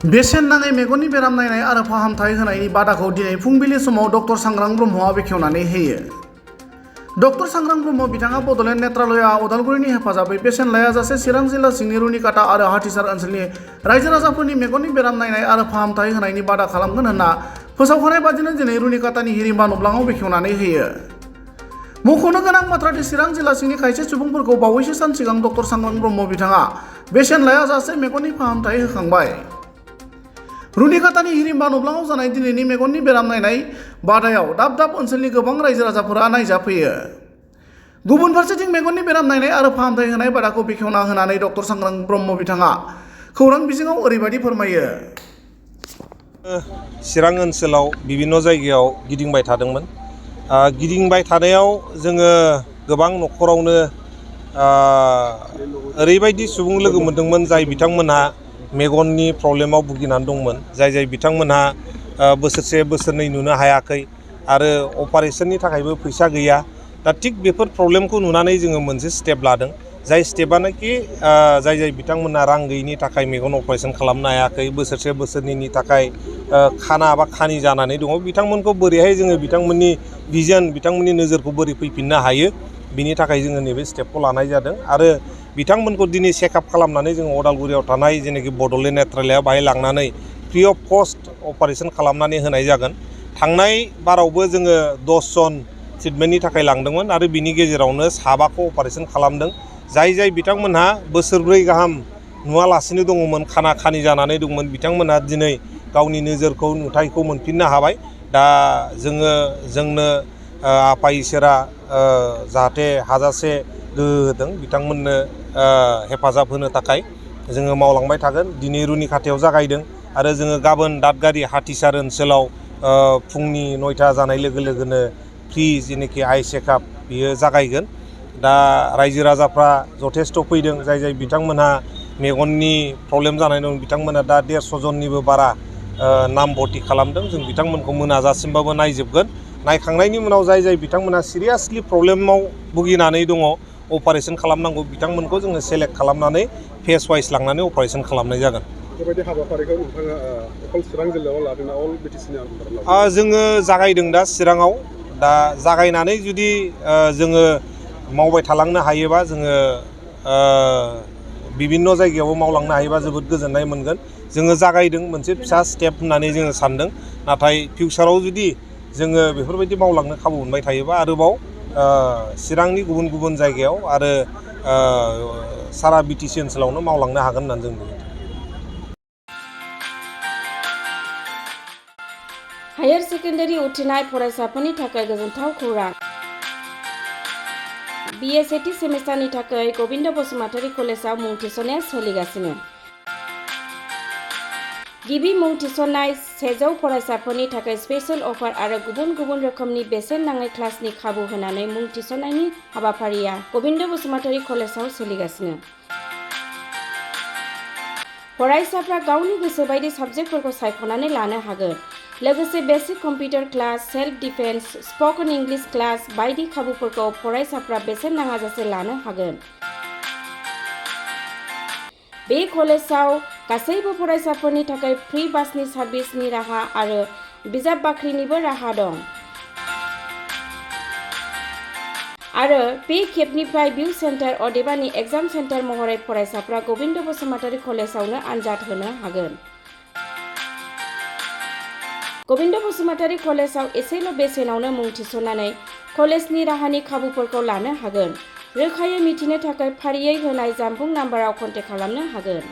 बेसेन नाङै मेगननि बेराम नायनाय आरो फाहामथाय होनायनि बादाखौ दिनै फुंबिलि समाव डक्टर सांग्रां ब्रह्मआ बेखेवनानै होयो। डक्टर सांग्रां ब्रह्म बिथाङा बड'लेण्ड नेत्रालयआव उदालगुरिनि हेफाजाबै बेसेन लायाजासे चिरां जिल्ला सिंनि रुनिकाटा आरो हाथिसार ओनसोलनि रायजो राजाफोरनि मेगननि बेराम नायनाय आरो फाहामथाय होनायनि बादा खालामगोन होनना फोसावखानाय बादिनो दिनै रुनिकाटानि हिरिम्बा नब्लाङाव बेखेवनानै होयो। मख'नो गोनां बाथ्रादि चिरां जिल्ला सिंनि खायसे सुबुंफोरखौ बावैसो सान सिगां डक्टर सांग्रां ब्रह्म बिथाङा बेसेन लायाजासे मेगननि फाहामथाय होखांबाय। रुनिकाटानि हिरिम्बा नब्लाङाव जानाय दिनैनि मेगननि बेराम नायनाय बादायाव दाब दाब ओनसोलनि गोबां रायजो राजाफोरा नायजाफैयो। गुबुन फारसेथिं मेगननि बेराम नायनाय आरो फाहामथाय होनाय बादाखौ बेखेवना होनानै डक्टर सांग्रां ब्रह्म बिथाङा खौरां बिजोङाव ओरैबायदि फोरमायो। चिरां ओनसोलाव बिभिन्न जायगायाव गिदिंबाय थादोंमोन। गिदिंबाय थानायाव जोङो गोबां न'खरावनो ओरैबायदि सुबुं लोगो मोन्दोंमोन जाय बिथांमोनहा मेगननि प्रब्लेमाव भुगिनानै दंमोन, जाय बिथांमोनहा बोसोरसे बोसोरनै नुनो हायाखै आरो अपारेशननि थाखायबो फैसा गैया। दा थिग बेफोर प्रब्लेमखौ नुनानै जोङो मोनसे स्टेप लादों, जाय स्टेपआनोखि जाय बिथांमोनहा रां गैयिनि थाखाय मेगन अपारेशन खालामनो हायाखै, बोसोरसे बोसोरनैनि थाखाय खाना बा खानि जानानै दङ, बिथांमोनखौ बोरैहाय जोङो बिथांमोननि भिजन, बिथांमोननि नोजोरखौ बोरै फैफिननो हायो, बिनि थाखाय जोङो नैबे स्टेपखौ लानाय जादों। आरो बिथांमोनखौ दिनै चेकआप खालामनानै जोङो उदालगुरियाव थानाय जेनाखि बड'लेण्ड नेत्रालया बाहाय लांनानै फ्रि अफ कस्ट अपारेशन खालामनानै होनाय जागोन। थांनाय बारावबो जोङो 10 जन ट्रिटमेन्टनि थाखाय लांदोंमोन आरो बिनि गेजेरावनो 7खौ अपारेशन खालामदों। जाय बिथांमोनहा बोसोरब्रै गाहाम नुवालासिनो दङमोन, खाना खानि जानानै दंमोन, बिथांमोनहा दिनै गावनि नोजोरखौ नुथायखौ मोनफिननो हाबाय। दा जोंनो आफा इसोरा जाहाथे हाजासे गोहो होदों बिथांमोननो हेफाजाब होनो थाखाय जोङो मावलांबाय थागोन। दिनै रुनिकाटायाव जागायदों आरो जोङो गाबोन दादगारि हाथिसार ओनसोलाव फुंनि 9टा जानाय लोगो लोगोनो फ्रि जेनाखि आइ चेकआप बियो जागायगोन। दा रायजो राजाफ्रा जथेस्थ' फैदों, जाय बिथांमोनहा मेगननि प्रब्लेम जानाय दं, बिथांमोनहा दा 150 जननिबो बारा नाम भर्ति खालामदों। जों बिथांमोनखौ मोनाजासिमबाबो नायजोबगोन। नायखांनायनि उनाव जाय बिथांमोनहा सिरियासलि प्रब्लेमाव भुगिनानै दङ, अपारेशन खालामनांगौ, बिथांमोनखौ जोङो सेलेक्ट खालामनानै फेस वाइस लांनानै अपारेशन खालामनाय जागोन। बेबायदि हाबाफारिखौ नोंथाङा अकल चिरां जिल्लायाव लादोंना अल बिटिसिनि आन्दाराव? जोङो जागायदों दा चिराङाव। दा जागायनानै जुदि जोङो मावबाय थालांनो हायोबा, जोङो बिभिन्न जायगायावबो मावलांनो हायोबा जोबोद गोजोननाय मोनगोन। जोङो जागायदों, मोनसे फिसा स्टेप होननानै जोङो सानदों। नाथाय फिउचाराव जुदि जोङो बेफोरबायदि मावलांनो खाबु मोनबाय थायोबा आरोबाव चिरांनि गुबुन गुबुन जायगायाव आरो सारा बिटिसि ओनसोलावनो मावलांनो हागोन होननानै जों नुयो। हायार सेकेन्डारि उथ्रिनाय फरायसाफोरनि थाखाय गोजोनथाव खौरां। BA सेथि सेमिस्टारनि थाखाय गबिन्द बसुमतारी कलेजाव मुं थिसननाया सोलिगासिनो। गिबि मुं थिसननाय 100 फरायसाफोरनि थाखाय स्पेशल अफार आरो गुबुन गुबुन रोखोमनि बेसेन नाङै क्लासनि खाबु होनानै मुं थिसननायनि हाबाफारिया गबिन्द बसुमतारी कलेजाव सोलिगासिनो। फरायसाफ्रा गावनि गोसो बायदि साबजेक्टफोरखौ सायख'नानै लानो हागोन। लोगोसे basic computer class, self defence, spoken English class बायदि खाबुफोरखौ फरायसाफ्रा बेसेन नाङाजासे लानो हागोन। बे कलेजाव गासैबो फरायसाफोरनि थाखाय फ्रि बासनि सार्भिसनि राहा आरो बिजाब बाख्रिनिबो राहा दं। आरो बे खेबनिफ्राय भिउ सेन्टार अदेबानि एग्जाम सेन्टार महरै फरायसाफ्रा गबिन्द बसुमतारी कलेजावनो आनजाद होनो हागोन। गबिन्द बसुमतारी कलेजाव एसेल' बेसेनावनो मुं थिसननानै कलेजनि राहानि खाबुफोरखौ लानो हागोन। रोखायै मिथिनो थाखाय फारियै होनाय जानबुं नाम्बाराव कन्टेक्ट खालामनो हागोन।